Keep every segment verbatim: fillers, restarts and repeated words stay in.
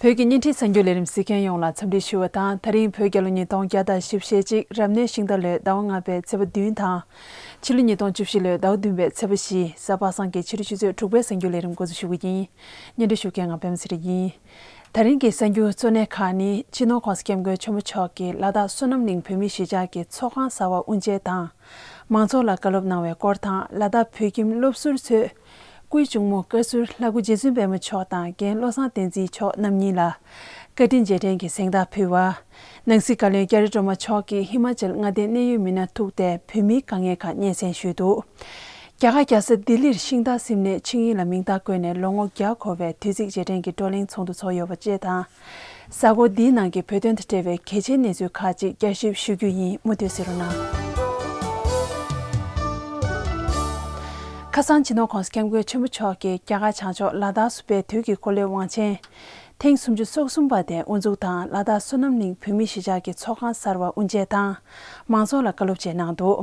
བོད་ཀྱི་བརྙན་འཕྲིན་གསར་འགྱུར་ལས་རིམ་གཟིགས་མཁན་ཡོངས་ལ་འཚམས་འདྲི་ཞུ་བ་དང་། ད་རིང་བོད་རྒྱལ་ལོ་ཉིས་སྟོང་བརྒྱ་དང་བཞི་བཅུ་ཞེ་གཅིག་རབ་གནས་ཤིང་རྟ་ལོའི་ཟླ་བ་ལྔ་པའི་ཚེས་པ་བདུན་དང་། ཕྱི་ལོ་ཉིས་སྟོང་བཅུ་བཞི་ལོའི་ཟླ་བ་བདུན་པའི་ཚེས་པ་བཞི། གཟའ་པ་སངས་ཀྱི་ཕྱི་དྲོ་ཆུ་ཚོད་དྲུག་པའི་གསར་འགྱུར་ལས་རིམ་འགོ་འཛུགས་ཞུ་གི་ཡིན། སྙན་སྒྲོན་ཞུ་མཁན་ང་པད་མ་ཚེ་རིང་ཡིན། ད་རིང་གི་གསར་འགྱུར་གཙོ་གནད་ཁག་ནི། སྤྱི་ནོར་༸གོང་ས་༸སྐྱབས་མགོན་ཆེན་པོ་མཆོག་གིས་ལ་དྭགས་བསོད་ནམས་གླིང་བོད་མིའི་གཞིས་ཆགས་ཀྱི་ཚོགས་ཁང་གསར་བ་དབུ་འབྱེད་དང་། མང་ཚོགས་ལ་བཀའ་སློབ་གནང་བའི་སྐོར་དང་། ལ་དྭགས་བོད་ཁྱིམ་སློབ་ཟུར་ཚོས་སྐུའི་གཅུང་མོ་བཀའ་ཟུར་ལྷ་སྐུ་རྗེ་བཙུན་པད་མ་མཆོག་དང་རྒན་བློ་བཟང་བསྟན་འཛིན་མཆོག་རྣམ་གཉིས་ལ་བཀའ་དྲིན་རྗེས་དྲན་གྱི་གཟེངས་རྟགས་ཕུལ་བ། ནང་སྲིད་བཀའ་བློན་ལྕགས་རི་སྒྲོལ་མ་མཆོག་གིས་ཧི་མ་ཅལ་མངའ་སྡེའི་གནད་ཡོད་མི་སྣ་ཐུག་སྟེ་བོད་མིའི་དཀའ་ངལ་ཁག་སྙན་སེང་ཞུས་འདུག་རྒྱ་གར་རྒྱལ་ས་ལྡི་ལིར་ཤིང་རྟ་བསིབས་ནས་ཆིངས་ཡིག་ལ་མིང་རྟགས་བཀོད་ནས་ལོ་ངོ་བརྒྱ་འཁོར་བའི་དུས་ཚིགས་རྗེས་དྲན་གྱི་བགྲོ་གླེང་ཚོགས་འདུ་ཚོགས་ཡོད་པ་བཅས་དང་། གཟའ་འཁོར་འདིའི་ནང་གི་བོད་དོན་དང་འབྲེལ་བའི་གལ་ཆེའི་གནས་ཚུལ་ཁག་ཅིག་བསྐྱར་ཞིབ་ཞུ་རྒྱུ་ཡིན། མུ་མཐུད་གཟིགས་རོགས་གནང་། ཁ་སང་སྤྱི་ནོར་༸གོང་ས་༸སྐྱབས་མགོན་ཆེན་པོ་མཆོག་གིས་རྒྱ་གར་བྱང་ཕྱོགས་ལ་དྭགས་སུ་དཔལ་དུས་ཀྱི་འཁོར་ལོའི་དབང་ཆེན་ཐེངས་སུམ་ཅུ་སོ་གསུམ་པ་དེ་དབུ་འཛུགས་དང་། ལ་དྭགས་བསོད་ནམས་གླིང་བོད་མིའི་གཞིས་ཆགས་ཀྱི་ཚོགས་ཁང་གསར་བ་དབུ་འབྱེད་དང་། མང་ཚོགས་ལ་བཀའ་སློབ་བཅས་གནང་འདུག་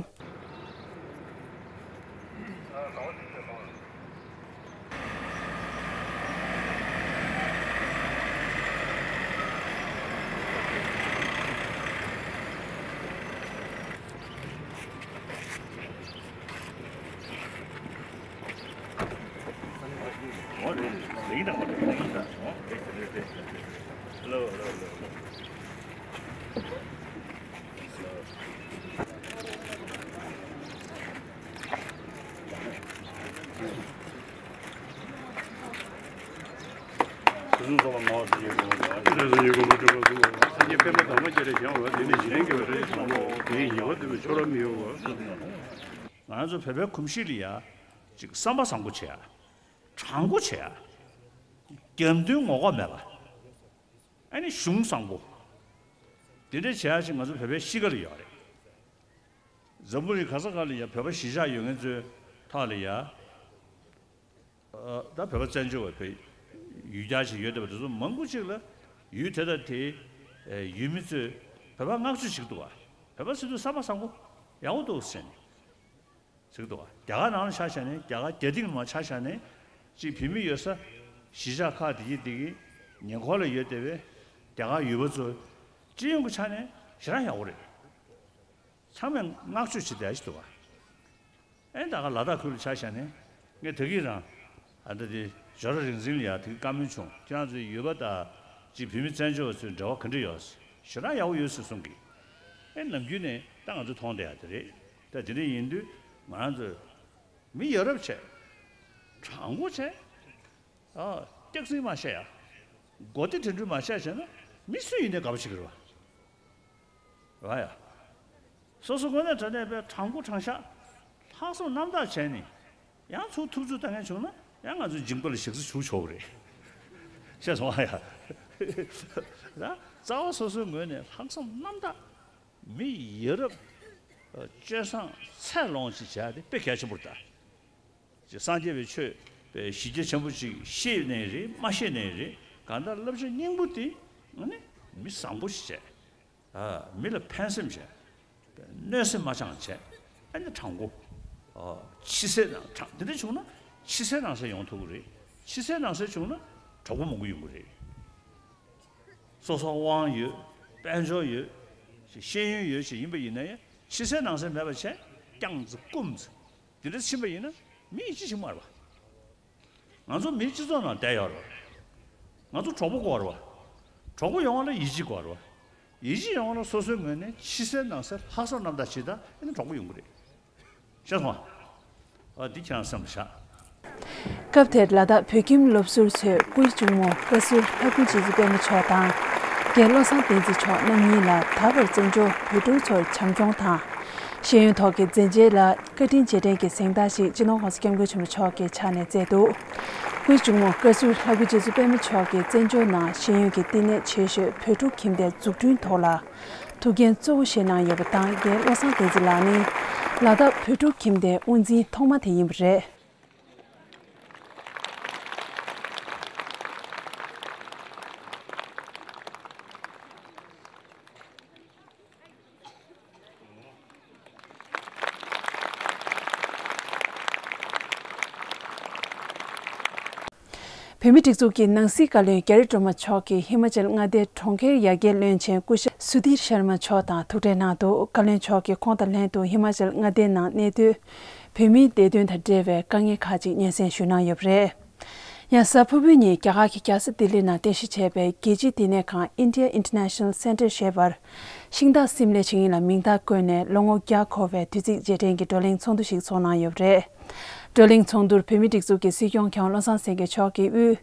ང་ཚོ་བོད་པའི་གོམས་གཤིས་ལ་ཡ། ཅིག་བསམ་པ་བཟང་པོ་བྱེད་ཡ། དྲང་པོ་བྱེད་ཡ། རྒྱབ་མདུན་ངོ་ལྐོག་མེད་པ། ཨ་ནི་གཞུང་བཟང་པོ། དེ་འདྲ་བྱེད་ཡ་ཞིག་ང་ཚོ་བོད་པའི་གཤིས་ཀ་ལ་ཡོད་རེད། འཛམ་བུ་གླིང་ག་ས་ག་ལ་ཡ་བོད་པ་གཞིས་ཆགས་ཡོད་མཁན་ཚོའི་ཐོག་ལ་ཡ། ད་བོད་པ་བཙན་བྱོལ་བ་བོད་ཡུལ་གྱར་ཞིག་ཡོད་བསྡད་པ་དེ་ཚོ་མང་པོ་ཅིག་ལ་ཡུལ་དེ་དང་དེའི་ཡུལ་མི་ཚོས་བོད་པ་བསྔགས་བརྗོད་བྱེད་ཀྱི་འདུག་བ། བོད་པ་ཟེར་དུས་བསམ་པ་བཟང་པོ་ཡག་པོ་འདུག་ཟེར་ནས་ཟེར་གྱི་འདུག་བ། རྒྱ་གར་ནང་ལ་ཆ་བཞག་ནས་རྒྱ་གར་རྒྱ་སྟེང་ལ་མར་ཆ་བཞག་ནས་ཅིག་བོད་མི་ཡོད་ས་གཞིས་ཆགས་ཁག་དེ་གི་དེ་གི་ཉེ་འཁོར་ལ་ཡོད་བསྡད་པའི་རྒྱ་གར་ཡུལ་པ་ཚོ་སྤྱི་ཡོངས་ཀྱི་ཆ་ནས་ཞེ་དྲག་ཡག་པོ་རེད། ཚང་མས་བསྔགས་བརྗོད་བྱེད་བསྡད་ཀྱི་འདུག་བ། ཨེ་ད་ག་ལ་དྭགས་ཁུལ་ལ་ཆ་བཞག་ནས་ངས་ད་གིན་རང་ཨ་ད་དེ་ཇོ་ར་རིག་འཛིན་ལ་ཡ་དེ་གི་བཀའ་མོལ་བྱུང་། ཁྱེད་རང་ཚོའི་ཡུལ་པ་དང་ཅིག་བོད་མི་བཙན་བྱོལ་བ་ཚོའི་འབྲེལ་བ་ག་འདྲ་ཡོད། ཞེ་དྲག་ཡག་པོ་ཡོད་ཟེར་གསུང་གི། ཨེ་ནམ་རྒྱུན་ནས་ད་ང་ཚོ་མཐོང་བསྡད་ཡ་དེ་རེད། ད་དེ་འདྲ་ཡིན་དུས་ང་རང་ཚོ་མི་ཡ་རབས་བྱས། དྲང་པོ་བྱས། ཨ། སྐྱག་རྫུན་མ་བཤད་ཡ། མགོ་བདེ་དྲན་འཕྲུལ་མ་བཤད་བྱས་ན་མི་སུ་ཡིན་ནའི་དགའ་པོ་བྱེད་ཀྱི་རེད་བ། རེད་བ་ཡ། སོ་སོ་དངོས་གནས་དྲང་གནས་པའི་དྲང་པོ་དྲང་བཞག་ལྷག་བསམ་རྣམ་དག་བྱས་ནས་ཡང་ཚུར་ཐུབ་ཚོད་བཏང་མཁན་བྱུང་ན་ཡང་ང་ཚོའི་མཇིང་པ་ལ་ཞག་རྩི་ཞུགས་ཆོག་གི་རེད། ཤེས་སོང་ཨ་ཡ། ད་རྩ་བ་སོ་སོའི་ངོས་ནས་ལྷག་བསམ་རྣམ་དག་མི་ཡ་རབས་སྤྱོད་བཟང་ཚད་ལོངས་ཤིག་བྱས་ཏེ་དཔེ་གལ་ཆེན་པོ་རེད་ད། ཅེས་སངས་རྒྱས་པའི་ཆོས་པའི་གཞི་རྒྱ་ཆེན་པོ་ཅིག་ཤེས་ནའི་རེད། མ་ཤེས་ནའི་རེད། གང་ལྟར་བསླབ་བྱ་སྙིང་པོ་དེ་ཨ་ནི་མི་བཟང་པོ་ཞིག་བྱས། ཨ། མི་ལ་ཕན་སེམས་བྱས། གནོད་སེམས་མ་བཅངས་བྱས། ཨ་ནི་དྲང་པོ། ཨ། ཕྱི་གསལ་ནང་དྲང་། དེ་འདྲ་བྱུང་ན་ཕྱི་གསལ་ནང་གསལ་ཡོང་ཐུབ་ཀྱི་རེད། ཕྱི་གསལ་ནང་གསལ་བྱུང་ན་གྲོགས་པོ་མང་པོ་ཡོང་གི་རེད། སོ་སོ་དབང་ཡོད། དཔལ་འབྱོར་ཡོད། ཤེས་ཡོན་ཡོད་ཅིག་ཡིན་པ་ཡིན་ན་ཡང་ཕྱི་གསལ་ནང་གསལ་མེད་པ་བྱས། རྐྱང་ཙི་རྐུམ་ཙི། དེ་འདྲ་ཕྱིན་པ་ཡིན་ན་མི་ཡིད་ཆེས་བྱེད་ཀྱི་མ་རེད་བ། ང་ཚོ་མིའི་སྤྱི་ཚོགས་ནང་བསྡད་ཡོད་རེད་བ། ང་ཚོ་གྲོགས་པོ་དགོས་རེད་བ། གྲོགས་པོ་ཡོང་བ་ལ་ཡིད་ཆེས་དགོས་རེད་བ། ཡིད་ཆེས་ཡོང་བ་ལ་སོ་སོའི་ངོས་ནས་ཕྱི་གསལ་ནང་གསལ་ལྷག་བསམ་རྣམ་དག་བྱེད་ད་ཨེ་ནི་གྲོགས་པོ་ཡོང་གི་རེད། ཤེས་སོང་ཨ། འདི་ཁྱེད་རང་སེམས་ལ་བཞག་སྐབས་དེར་ལ་དྭགས་བོད་ཁྱིམ་སློབ་ཟུར་ཚོས་སྐུའི་གཅུང་མོ་བཀའ་ཟུར་ལྷ་སྐུ་རྗེ་བཙུན་པད་མ་མཆོག་དང་། རྒན་བློ་བཟང་བསྟན་འཛིན་མཆོག་རྣམ་གཉིས་ལ་ད་བར་བཙན་བྱོལ་བོད་ཕྲུག་ཚོར་བྱམས་སྐྱོང་དང་། ཤེས་ཡོན་ཐོག་གི་མཛད་རྗེས་ལ་བཀའ་དྲིན་རྗེས་དྲན་གྱི་གཟེངས་རྟགས་ཤིག་སྤྱི་ནོར་༸གོང་ས་༸སྐྱབས་མགོན་ཆེན་པོ་མཆོག་གི་ཕྱག་ནས་སྩལ་འདུག་སྐུའི་གཅུང་མོ་བཀའ་ཟུར་ལྷ་སྐུ་རྗེ་བཙུན་པད་མ་མཆོག་གིས་བཙན་བྱོལ་ནང་ཤེས་ཡོན་གྱི་བསྟི་གནས་ཆེ་ཤོས་བོད་ཕྲུག་ཁྱིམ་སྡེ་འཛུགས་སྐྲུན་ཐོག་ལ་ཐུགས་འགན་གཙོ་བོ་བཞེས་གནང་ཡོད་པ་དང་། རྒན་བློ་བཟང་བསྟན་འཛིན་ལགས་ནི་ལ་དྭགས་བོད་ཕྲུག་ཁྱིམ་སྡེའི་དབུ་འཛིན་ཐོག་མ་དེ་ཡིན་པ་རེད། བོད་མིའི་སྒྲིག་འཛུགས་ཀྱི་ནང་སྲིད་བཀའ་བློན་རྒྱ་རི་སྒྲོལ་མ་མཆོག་གིས་ཧི་མ་ཅལ་མངའ་སྡེའི་གྲོང་ཁྱེར་ཡར་རྒྱས་བློན་ཆེན་སྐུ་ཞབས་སུ་དྷིར་ཤར་མ་མཆོག་དང་ཐུག་འཕྲད་གནང་འདུག་བཀའ་བློན་མཆོག་གིས་ཁོང་དང་ལྷན་དུ་ཧི་མ་ཅལ་མངའ་སྡེའི་ནང་གནས་སྡོད་བོད་མིའི་བདེ་དོན་དང་འབྲེལ་བའི་དཀའ་ངལ་ཁག་ཅིག་སྙན་སེང་ཞུས་གནང་ཡོད་པ་རེད། ཡང་གཟའ་ཕུར་བུའི་ཉིན་རྒྱ་གར་གྱི་རྒྱལ་ས་ལྡི་ལི་ནང་རྟེན་གཞི་བྱས་པའི་རྒྱལ་སྤྱིའི་བསྟི་གནས་ཁང་India International Center ཞེས་པར་ཤིང་སྟག་སིམ་ལའི་ཆིངས་ཡིག་ལ་མིང་རྟགས་བཀོད་ནས་ལོ་ངོ་བརྒྱ་འཁོར་བའི་དུས་ཚིགས་རྗེས་དྲན་གྱི་བགྲོ་གླེང་ཚོགས་འདུ་ཞིག་ཚོགས་གནང་ཡོད་པ་རེད། བགྲོ་གླེང་ཚོགས་འདུར་བོད་མིའི་སྒྲིག་འཛུགས་ཀྱི་སྲིད་སྐྱོང་མཁས་དབང་བློ་བཟང་སེང་གེ་མཆོག་གིས་དབུས།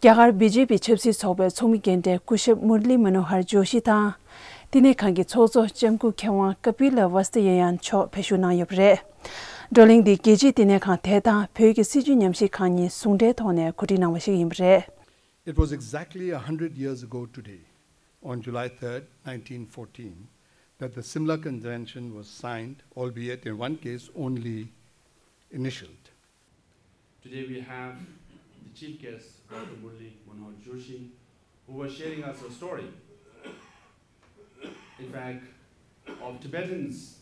རྒྱ་གར་བི་ཇེ་པི་ཆབ་སྲིད་ཚོགས་པའི་ཚོགས་མི་རྒན་གྲས་སྐུ་ཞབས་མུར་ལི་མ་ནོ་ཧར་ཇོ་ཤི་དང་། བསྟི་གནས་ཁང་གི་ཚོགས་གཙོ་ལྕམ་སྐུ་མཁས་དབང་ཀ་པི་ལ་ཝ་སྟི་ཡ་ཡན་མཆོག་ཕེབས་ཞུགས་གནང་ཡོད་པ་རེད། བགྲོ་གླེང་འདི་རྒྱལ་སྤྱིའི་བསྟི་གནས་ཁང་དེ་དང་བོད་ཀྱི་སྲིད་བྱུས་ཉམས་ཞིབ་ཁང་གཉིས་ཟུང་འབྲེལ་ཐོག་ནས་གོ་སྒྲིག་གནང་བ་ཞིག་ཡིན་པ་རེད། It was exactly a hundred years ago today, on July third, nineteen fourteen, that the Simla Convention was signed, albeit in one case only initialed. Today we have the chief guest, Doctor Murli Manohar Joshi, who was sharing us a story, in fact, of Tibetans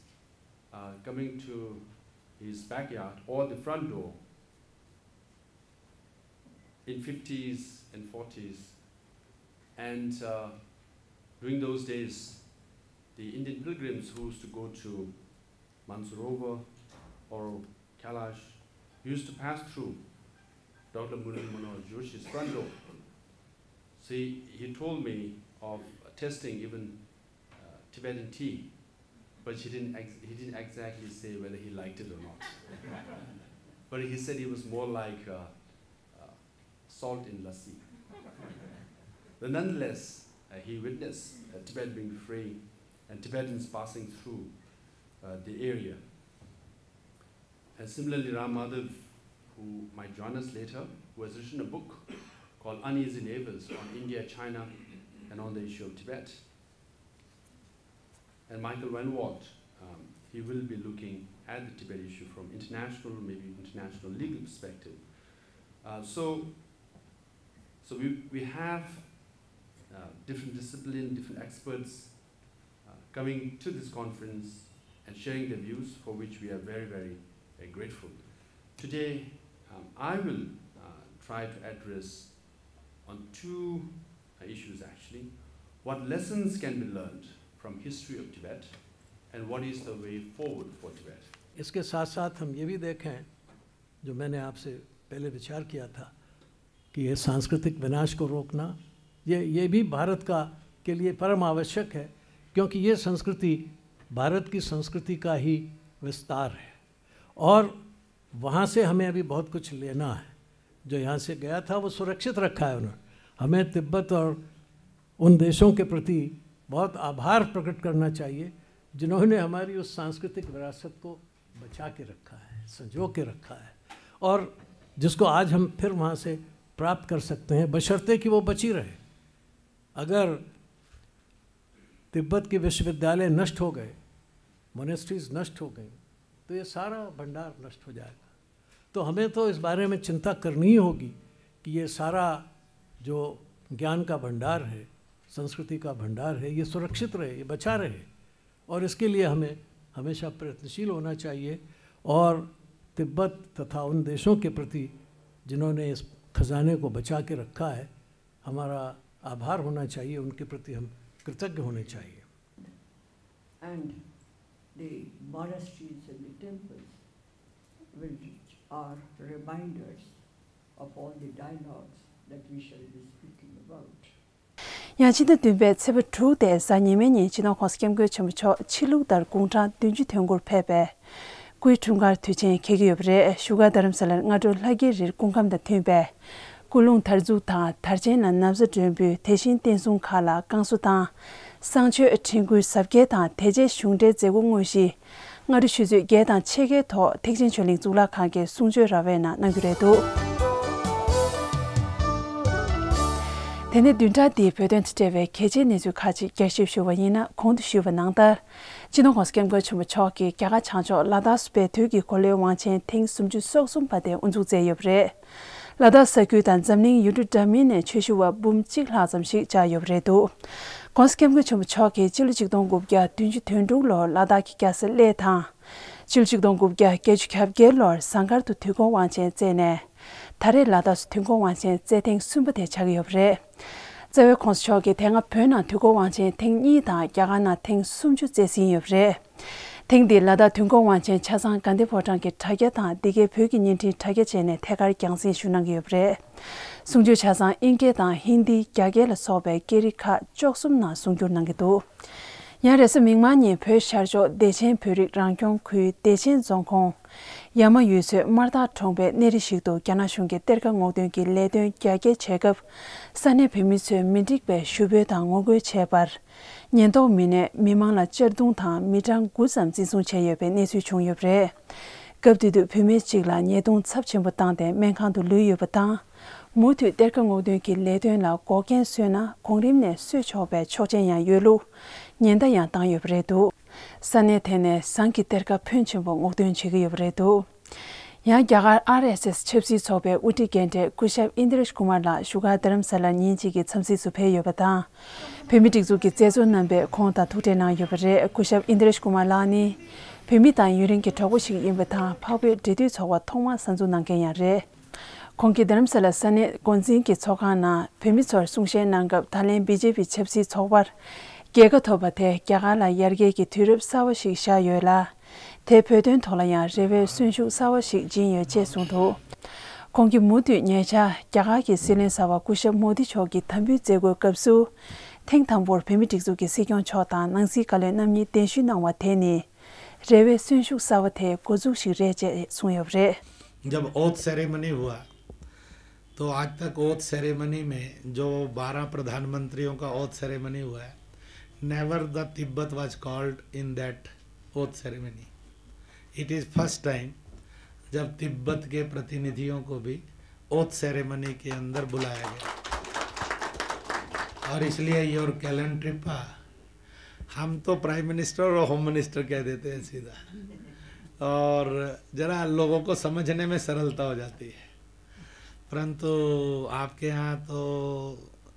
uh, coming to his backyard or the front door in fifties and forties. And uh, during those days, the Indian pilgrims who used to go to Mansarovar or Kailash used to pass through Doctor Murli Manohar Joshi's front door. See, he told me of testing even uh, Tibetan tea, but he didn't, ex- he didn't exactly say whether he liked it or not. But he said it was more like uh, uh, salt in lassi. But nonetheless, uh, he witnessed uh, Tibet being free and Tibetans passing through uh, the area. And similarly, Ram Madhav, who might join us later, who has written a book called Uneasy Neighbors on India, China, and on the issue of Tibet. And Michael Van Walt, um, he will be looking at the Tibet issue from international, maybe international legal perspective. Uh, so, so we, we have uh, different discipline, different experts uh, coming to this conference and sharing their views, for which we are very, very uh, grateful. Today, um, I will uh, try to address on two uh, issues actually. What lessons can be learned from history of Tibet, and what is the way forward for Tibet? इसके साथ साथ हम ये भी देखें, जो मैंने आपसे पहले विचार किया था, कि ये सांस्कृतिक विनाश को रोकना, ये ये भी भारत का के लिए परम आवश्यक है, क्योंकि ये संस्कृति भारत की संस्कृति का ही विस्तार है और वहाँ से हमें अभी बहुत कुछ लेना है। जो यहाँ से गया था, वो सुरक्षित रखा है उन्होंने। हमें तिब्बत और उन देशों के प्रति बहुत आभार प्रकट करना चाहिए, जिन्होंने हमारी उस सांस्कृतिक विरासत को बचा के रखा है, संजो के रखा है, और जिसको आज हम फिर वहाँ से प्राप्त कर सकते हैं, बशर्ते कि वो बची रहे। अगर तिब्बत के विश्वविद्यालय नष्ट हो गए, मोनेस्ट्रीज नष्ट हो गई, तो ये सारा भंडार नष्ट हो जाएगा। तो हमें तो इस बारे में चिंता करनी ही होगी कि ये सारा जो ज्ञान का भंडार है, संस्कृति का भंडार है, ये सुरक्षित रहे, ये बचा रहे। और इसके लिए हमें हमेशा प्रयत्नशील होना चाहिए और तिब्बत तथा उन देशों के प्रति जिन्होंने इस खजाने को बचा के रखा है, हमारा आभार होना चाहिए, उनके प्रति हम कृतज्ञ होने चाहिए। And the monasteries and the temples, which are reminders of all the dialogues that we shall be speaking about. ཡང་ཕྱི་ཟླ་བདུན་པའི་ཚེས་པ་དྲུག་སྟེ་གཟའ་ཉི་མའི་ཉིན་སྤྱི་ནོར་༸གོང་ས་༸སྐྱབས་མགོན་ཆེན་པོ་མཆོག་ཕྱི་ལུགས་ལྟར་དགུང་གྲངས་བདུན་ཅུ་དོན་དགུར་ཕེབས་པའི་སྐུའི་འཁྲུངས་སྐར་དུས་ཆེན་འཁེལ་གྱི་ཡོད་པ་རེད། བཞུགས་སྒར་རྡ་རམ་ས་ལར་སྔ་དྲོ་ལྷ་རྒྱལ་རིར་སྐུ་ཁམས་དང་མཐུན་པའི་སྐུ་རླུང་དར་འཛུགས་དང་དར་ཆེན་ལ་ན་བཟའ་སྒྲོན་འབུལ། དེ་བཞིན་རྟེན་གསུམ་ཁག་ལ་བསྐང་གསོ་དང་། གསང་མཆོད་དྲན་སྐུལ་གཟབ་རྒྱས་དང་དེ་རྗེས་གཞུང་འབྲེལ་མཛད་སྒོ་དངོས་གཞི། སྔ་དྲོ་ཆུ་ཚོད་བརྒྱད་དང་ཕྱེད་ཀའི་ཐོག་ཐེག་ཆེན་ཆོས་གླིང་གཙུག་ལག་ཁང་གི་གསུང་ཆོས་ར་བའི་ནང་གནང་རྒྱུ་རེད་འདུག་དེ་ནས་བདུན་ཕྲག་འདིའི་བོད་དོན་དང་འབྲེལ་བའི་གལ་ཆེའི་གནས་ཚུལ་ཁག་ཅིག་རྒྱས་ཞིབ་ཞུ་བ་ཡིན་ན། གོང་དུ་ཞུས་པ་ནང་ལྟར། སྤྱི་ནོར་༸གོང་ས་༸སྐྱབས་མགོན་ཆེན་པོ་མཆོག་གིས་རྒྱ་གར་བྱང་ཕྱོགས་ལ་དྭགས་སུ་བོད་དོན་གྱི་གོ་ལའི་དབང་ཆེན་ཐེངས་སུམ་ཅུ་སོ་གསུམ་པ་དེ་དབུ་འཛུགས་མཛད་ཡོད་པ་རེད། ལ་དྭགས་ས་ཁུལ་དང་འཛམ་གླིང་ཡུལ་གྲུ་འདྲ་མིན་ནས་ཆོས་ཞུ་བ་འབུམ་གཅིག་ལྷག་ཙམ་ཞིག་བཅར་ཡོད་པ་རེད་འདུག ༸གོང་ས་༸སྐྱབས་མགོན་ཆེན་པོ་མཆོག་གིས་ཕྱི་ལོ་ཆིག་སྟོང་དགུ་བརྒྱ་བདུན་ཅུ་དོན་དྲུག་ལོར་ལ་དྭགས་ཀྱི་རྒྱལ་ས་གླེ་དང་། ཕྱི་ལོ་ཆིག་སྟོང་དགུ་བརྒྱ་བརྒྱད་ཅུ་གྱ་བརྒྱད་ལོར་ཟངས་དཀར་དུ་དུས་འཁོར་དབང་ཆེན་བསྩལ་ནས། ད་རེས་ལ་དྭགས་སུ་དུས་འཁོར་དབང་ཆེན་བསྩལ་ཐེངས་གསུམ་པ་དེ་ཆགས་ཀྱི་ཡོད་པ་རེད། རྩ་བའི་༸གོང་ས་མཆོག་གིས་དེ་སྔ་བོད་ནང་དུས་འཁོར་དབང་ཆེན་ཐེངས་གཉིས་དང་རྒྱ་གར་ནང་ཐེངས་སུམ་ཅུ་བསྩལ་ཟིན་ཡོད་པ་རེད། ཐེངས་འདིའི་ལ་དྭགས་དུས་འཁོར་དབང་ཆེན་ཆ་ཚང་དགའ་ལྡན་ཕོ་བྲང་གི་དྲ་རྒྱ་དང་འདི་གའི་བོད་ཀྱི་བརྙན་འཕྲིན་དྲ་རྒྱ་བཅས་ནས་ཐད་ཀར་རྒྱང་སྲིང་ཞུ་གནང་གི་ཡོད་པ་རེད། གསུང་ཆོས་ཆ་ཚང་དབྱིན་སྐད་དང་ཧིན་དི། རྒྱ་སྐད་ལ་སོགས་པའི་སྐད་རིགས་ཁག་བཅུ་གསུམ་ནང་གསུང་སྒྱུར་གནང་གི་འདུག་ཡང་རེས་གཟའ་མིག་དམར་ཉིན་བོད་ཤར་ཕྱོགས་བདེ་ཆེན་བོད་རིགས་རང་སྐྱོང་ཁུལ་བདེ་ཆེན་རྫོང་ཁོངས་ཡ་མ་ཡུལ་ཚོའི་དམར་ཐག་གྲོང་པའི་གནས་རི་ཞིག་ཏུ་རྒྱ་ནག་གཞུང་གིས་གཏེར་ཁ་སྔོག་འདོན་གྱི་ལས་དོན་རྒྱ་སྐྱེད་བྱས་སྐབས། ས་གནས་བོད་མི་ཚོས་མི་འགྲིག་པའི་ཞུ་འབོད་དང་ངོ་རྒོལ་བྱས་པར། ཉེན་རྟོག་མི་སྣས་མི་མང་ལ་གཅར་རྡུང་དང་མི་གྲངས་དགུ་ཙམ་འཛིན་བཟུང་བྱས་ཡོད་པའི་གནས་ཚུལ་བྱུང་ཡོད་པ་རེད། སྐབས་དེ་དུས་བུད་མེད་ཅིག་ལ་ཉེས་རྡུང་ཚབས་ཆེན་པོ་བཏང་སྟེ་སྨན་ཁང་དུ་ལུས་ཡོད་པ་དང་། མུ་མཐུད་གཏེར་ཁ་སྔོག་འདོན་གྱི་ལས་དོན་ལ་འགོག་རྐྱེན་བཟོས་ན་གོང་རིམ་ནས་གསོད་ཆོག་པའི་ཆོག་མཆན་ཡང་ཡོད་ལུགས་ཉེན་བརྡ་ཡང་བཏང་ཡོད་པ་རེད་འདུག་ས་གནས་དེ་ནས་ཟངས་ཀྱི་གཏེར་ཁ་ཕོན་ཆེན་པོ་སྔོག་འདོན་བྱེད་ཀྱི་ཡོད་པ་རེད་འདུག་ཡང་རྒྱ་གར་ཨར་ཨེས་ཨེས་ཆབ་སྲིད་ཚོགས་པའི་དབུ་ཁྲིད་རྒན་གྲས་སྐུ་ཞབས་ཨིན་དྲེཤ་ཀུ་མར་ལགས་བཞུགས་སྒར་རྡ་རམ་ས་ལར་ཉིན་གཅིག་གི་འཚམས་གཟིགས་སུ་ཕེབས་ཡོད་པ་དང་། བོད་མི་སྒྲིག་འཛུགས་ཀྱི་མཛད་གཙོ་རྣམ་པས་ཁོང་དང་ཐུག་འཕྲད་གནང་ཡོད་པ་རེད། སྐུ་ཞབས་ཨིན་དྲེཤ་ཀུ་མར་ལགས་ནི། བོད་མི་དང་ཡུན་རིང་གི་གྲོགས་པོ་ཞིག་ཡིན་པ་དང་། འཕགས་བོད་འབྲེལ་མཐུད་ཚོགས་པ་ཐོག་མར་གསར་འཛུགས་གནང་མཁན་ཡང་རེད། ཁོང་གིས་རྡ་རམ་ས་ལ་ས་གནས་འགོ་འཛིན་གྱི་ཚོགས་ཁང་ནང་བོད་མི་ཚོར་གསུང་བཤད་གནང་སྐབས། ད་ལན་བི་ཇེ་པི་ཆབ་སྲིད་ཚོགས་པར་རྒྱལ་ཁ་ཐོབ་པ་དེ་རྒྱ་གར་ལ་ཡར་རྒྱས་ཀྱི་དུས་རབས་གསར་བ་ཞིག་ཤར་ཡོད་ལ། དེས་བོད་དོན་ཐོག་ལ་ཡང་རེ་བའི་གསོན་ཤུགས་གསར་བ་ཞིག་སྦྱིན་ཡོད་ཅེས་གསུངས་འདུག་ཁོང་གིས་མུ་མཐུད་ཉེ་ཆར་རྒྱ་གར་གྱི་སྲིད་བློན་གསར་པ་སྐུ་ཞབས་མོ་དི་མཆོག་གི་དམ་འབུལ་མཛད་སྒོའི་སྐབས་སུ། ཐེངས་དང་པོར་བོད་མི་སྒྲིག་འཛུགས་ཀྱི་སྲིད་སྐྱོང་མཆོག་དང་ནང་སྲིད་བཀའ་བློན་རྣམ་གཉིས་གདན་ཞུ་གནང་བ་དེ་ནི། རེ་བའི་གསོན་ཤུགས་གསར་བ་དེའི་འགོ་འཛུགས་ཤིག་རེད་ཅེས་གསུངས་ཡོད་པ་རེད། जब ओथ सेरेमनी हुआ तो आज तक ओथ सेरेमनी में जो बारह प्रधानमंत्रियों का ओथ सेरेमनी हुआ है, never the Tibet was called in that oath ceremony. It is first time जब तिब्बत के प्रतिनिधियों को भी ओथ सेरेमनी के अंदर बुलाया गया। और इसलिए योर कैलन ट्रिपा, हम तो प्राइम मिनिस्टर और होम मिनिस्टर कह देते हैं सीधा, और जरा लोगों को समझने में सरलता हो जाती है। परंतु आपके यहाँ तो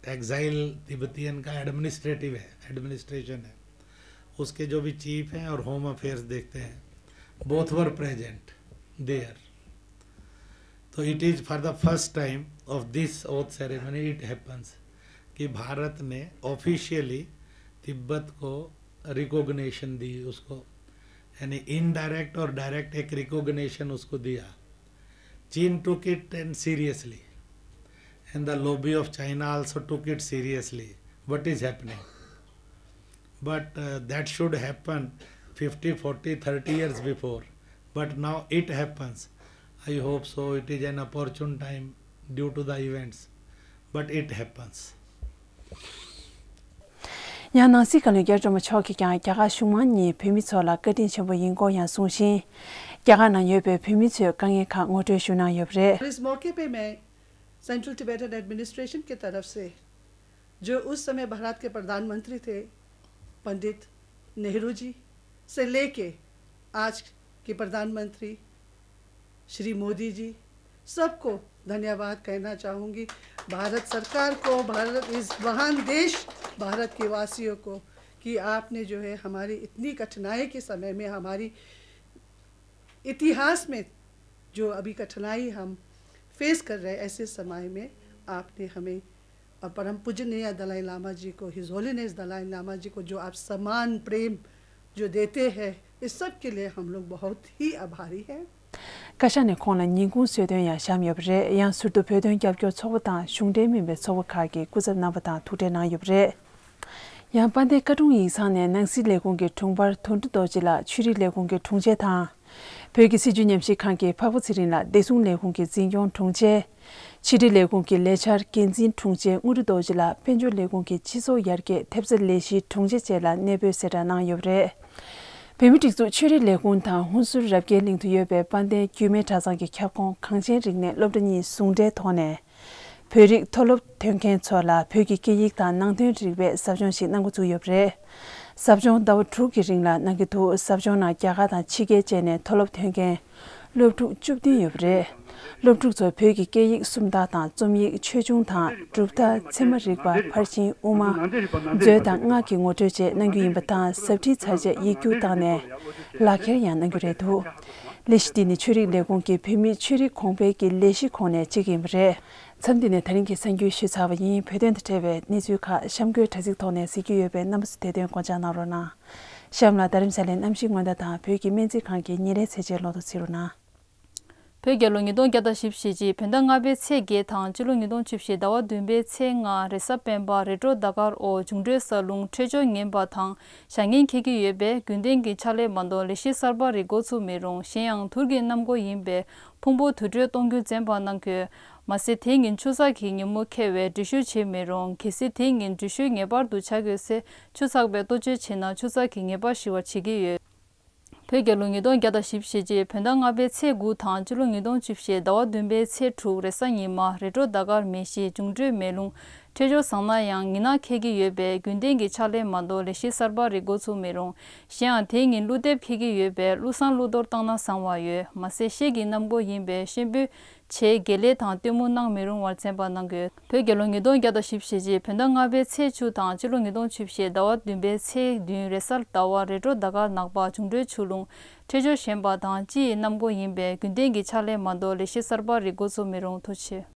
एग्जाइल तिब्बतियन का एडमिनिस्ट्रेटिव है, एडमिनिस्ट्रेशन है, उसके जो भी चीफ हैं और होम अफेयर्स देखते हैं, both were present there. तो it is for the first time of this oath ceremony it happens कि भारत ने ऑफिशियली तिब्बत को रिकॉग्निशन दी, उसको यानी इनडायरेक्ट और डायरेक्ट एक रिकॉग्निशन उसको दिया। Chin took it and seriously, and the lobby of China also took it seriously. What is happening? But uh, that should happen fifty, forty, thirty years before. But now it happens. I hope so. It is an opportune time due to the events. But it happens. ཡང་ནང་སྲིད་བཀའ་བློན་རྒྱ་རི་སྒྲོལ་མ་མཆོག་གིས་ཀྱང་རྒྱ་གར་གཞུང་མང་གཉིས་བོད་མི་ཚོ་ལ་བཀའ་དྲིན་ཆེན་པོ་ཡིན་སྐོར་ཡང་གསུངས་ཤིང་། རྒྱ་གར་ནང་ཡོད་པའི་བོད་མི་ཚོའི་དཀའ་ངལ་ཁག་ངོ་སྤྲོད་ཞུ་གནང་ཡོད་པ་རེད། और इस मौके पे मैं central Tibetan administration की तरफ से जो उस समय भारत के प्रधानमंत्री थे पंडित नेहरू जी से लेके आज के प्रधानमंत्री श्री मोदी जी, सबको धन्यवाद कहना चाहूँगी। भारत सरकार को, भारत, इस महान देश भारत के वासियों को, कि आपने जो है हमारी इतनी कठिनाई के समय में हमारी इतिहास में जो अभी कठिनाई हम फेस कर रहे हैं, ऐसे समय में आपने हमें और परम पूजनीय दलाई लामा जी को, हिज होलीनेस दलाई लामा जी को जो आप सम्मान प्रेम जो देते हैं, इस सब के लिए हम लोग बहुत ही आभारी हैं। བཀའ་ཤག་ནས་ཁོང་ལ་ཉིན་གུང་གསོལ་སྟོན་ཡང་བཤམས་ཡོད་པ་རེད། ཡང་ཟུར་དུ་བོད་དོན་རྒྱབ་སྐྱོར་ཚོགས་པ་དང་གཞུང་འབྲེལ་མིན་པའི་ཚོགས་པ་ཁག་གི་སྐུ་ཚབ་རྣམ་པ་དང་ཐུག་འཕྲད་གནང་ཡོད་པ་རེད། ཡང་དཔལ་ལྡན་བཀའ་དྲུང་ཡིག་ཚང་ནས་ནང་སྲིད་ལས་ཁུངས་ཀྱི་དྲུང་འཕར་དོན་གྲུབ་རྡོ་རྗེ་ལགས། ཆོས་རིག་ལས་ཁུངས་ཀྱི་དྲུང་ཆེ་དང་། བོད་ཀྱི་སྲིད་བྱུས་ཉམས་ཞིབ་ཁང་གི་འཕགས་པ་ཚེ་རིང་ལགས། བདེ་སྲུང་ལས་ཁུངས་ཀྱི་འཛིན་སྐྱོང་དྲུང་ཆེ། ཕྱི་དྲིལ་ལས་ཁུངས་ཀྱི་ལས་འཆར་འགན་འཛིན་དྲུང་ཆེ་དངོས་གྲུབ་རྡོ་རྗེ་ལགས། དཔལ་འབྱོར་ལས་ཁུངས་ཀྱི་སྤྱི་ཚོགས་ཡར་རྒྱས་ཐེབས་རྩ་ལས་གཞིའི་དྲུང་ཆེ་བཅས་ལ་གནས་སྤོས་གསལ་བསྒྲགས་གནང་ཡོད་པ་རེད། བོད་མིའི་སྒྲིག་འཛུགས་ཆོས་རིག་ལས་ཁུངས་དང་ཧུན་སུར་རབ་རྒྱས་གླིང་དུ་ཡོད་པའི་དཔལ་ལྡན་རྒྱུད་སྨད་གྲྭ་ཚང་གི་ཁྱབ་ཁོངས་གངས་ཅན་རིག་གནས་སློབ་གྲྭ་གཉིས་ཟུང་འབྲེལ་ཐོག་ནས། བོད་རིགས་མཐོ་སློབ་ཐོན་མཁན་ཚོ་ལ་བོད་ཀྱི་སྐད་ཡིག་དང་ནང་དོན་རིག་པའི་ཟབ་སྦྱོང་ཞིག་གནང་འགོ་བཙུགས་ཡོད་པ་རེད། ཟབ་སྦྱོང་ཟླ་བ་དྲུག་གི་རིང་ལ་གནང་གི་འདུག་ཟབ་སྦྱོང་ནང་རྒྱ་གར་དང་ཕྱི་རྒྱལ་བཅས་ནས་མཐོ་སློབ་ཐོན་མཁན་སློབ་ཕྲུག་བཅུ་བདུན་ཡོད་པ་རེད། སློབ་ཕྲུག་ཚོར་བོད་ཀྱི་སྐད་ཡིག་སུམ་རྟགས་དང་རྩོམ་ཡིག་ཆོས་འབྱུང་དང་གྲུབ་མཐའ། ཚད་མ་རིག་པ། ཕར་ཕྱིན་དབུ་མ། མཛོད་དང་སྔགས་ཀྱི་ངོ་སྤྲོད་བཅས་གནང་རྒྱུ་ཡིན་པ་དང་། ཟབ་ཁྲིད་ཚར་རྗེས་ཡིག་རྒྱུགས་བཏང་ནས་ལག་འཁྱེར་ཡང་གནང་རྒྱུ་རེད་འདུག་ལས་གཞི་འདི་ནི་ཆོས་རིག་ལས་ཁུངས་ཀྱི་བོད་མིའི་ཆོས་རིག་གོང་འཕེལ་གྱི་ལས་གཞི་ཁོངས་ནས་གཅིག་ཡིན་པ་རེད། མཚམས་འདི་ནས་ད་རིང་གི་གསར་འགྱུར་ཞུས་ཚར་བ་ཡིན། བོད་དོན་དང་འབྲེལ་བའི་གནས་ཚུལ་ཁག་གཤམ་འཁོད་དྲ་ཚིགས་ཐོག་ནས་གཟིགས་རྒྱུ་ཡོད་པས་རྣམ་པ་ཚོས་དེ་དོན་དགོངས་འཇགས་གནང་རོགས་གནང་། གཤམ་ལ་རྡ་རམ་ས་ལའི་གནམ་གཤིས་སྔོན་བརྡ་དང་བོད་ཀྱི་སྨན་རྩིས་ཁང་གི་ཉིན་རེའི་ཚེས་བཅད་ལོ་ཐོ་གཟིགས་རོགས་གནང་། བོད་རྒྱལ་ལོ་ཉིས་སྟོང་བརྒྱ་དང་བཞི་བཅུ་ཞེ་གཅིག་བོད་ཟླ་ལྔ་པའི་ཚེས་བརྒྱད་དང་སྤྱི་ལོ་ཉིས་སྟོང་བཅུ་བཞི་ཟླ་བ་བདུན་པའི་ཚེས་ལྔ་རེས་གཟའ་སྤེན་པ་རེས་འགྲོགས་ཟླ་སྐར་འོག་འབྱུང་འཕྲོད་གསར་རླུང་འཕྲོད་སྦྱོར་ངན་པ་དང་བྱ་ངན་འཁེལ་གྱི་ཡོད་པས་རྒྱུན་ལྡན་གྱི་ཕྱག་ལས་མ་གཏོགས་ལས་གཞི་གསར་པ་རེ་འགོ་ཚུགས་མི་རུང་། གཞན་ཡང་དུར་གྱི་གནམ་སྒོ་ཡིན་པས་ཕུང་པོ་དུར་ཁྲོད་གཏོང་རྒྱུ་བཙན་པ་གནང་དགོས། མ་ཟད་དེ་ཉིན་ཆུ་ཚགས་ཀྱི་ཉིན་མོ་འཁེལ་བས་འགྲུལ་བཞུད་བྱེད་མི་རུང་། གལ་སྲིད་དེ་ཉིན་འགྲུལ་བཞུད་ངེས་པར་དུ་བྱ་དགོས་ཚེ་ཆུ་ཚགས་པས་གཏོ་བཅོས་བྱས་ན་ཆུ་ཚགས་ཀྱི་ཉེས་པ་ཞི་བར་བྱེད་ཀྱི་ཡོད། བོད་རྒྱལ་ལོ་ཉིས་སྟོང་བརྒྱ་དང་བཞི་བཅུ་ཞེ་གཅིག་བོད་ཟླ་ལྔ་པའི་ཚེས་དགུ་དང་སྤྱི་ལོ་ཉིས་སྟོང་བཅུ་བཞི་ཟླ་བ་བདུན་པའི་ཚེས་དྲུག་རེས་གཟའ་ཉི་མ་རེས་འགྲོགས་ཟླ་སྐར་མེ་བཞི་འབྱུང་འཕྲོད་མེ་རླུང་འཕྲོད་སྦྱོར་བཟང་ན་ཡང་ཉི་ནག་འཁེལ་གྱི་ཡོད་པས་རྒྱུན་ལྡན་གྱི་ཕྱག་ལས་མ་གཏོགས་ལས་གཞི་གསར་པ་རེ་འགོ་ཚུགས་མི་རུང་། གཞན་ཡང་དེ་ཉིན་ཀླུ་འདེབས་འཁེལ་གྱི་ཡོད་པས་ཀླུ་བསང་ཀླུ་གཏོར་བཏང་ན་བཟང་བ་ཡོད། མ་ཟད་ཤེལ་གྱི་གནམ་སྒོ་ཡིན་པས་ཤེལ་འབུད་ཆེད་དགེ་ལས་དང་སྟོན་མོ་གནང་མི་རུང་བར་བཙན་པ་གནང་དགོས། བོད་རྒྱལ་ལོ་ཉིས་སྟོང་བརྒྱ་དང་བཞི་བཅུ་ཞེ་གཅིག་བོད་ཟླ་ལྔ་པའི་ཚེས་བཅུ་དང་སྤྱི་ལོ་ཉིས་སྟོང་བཅུ་བཞི་ཟླ་བ་བདུན་པའི་ཚེས་བདུན་རེས་གཟའ་ཟླ་བ་རེས་འགྲོགས་ཟླ་སྐར་ནག་པ་འབྱུང་འཕྲོད་ཆུ་རླུང་འཕྲོད་སྦྱོར་ཞན་པ་དང་སྤྱི་ཡི་གནམ་སྒོ་ཡིན་པས་རྒྱུན་ལྡན་གྱི་ཕྱག་ལས་མ་གཏོགས་ལས་གཞི་གསར་པ་རེ་འགོ་ཚུགས་མི་རུང་། ཐུགས་རྗེ་ཆེ།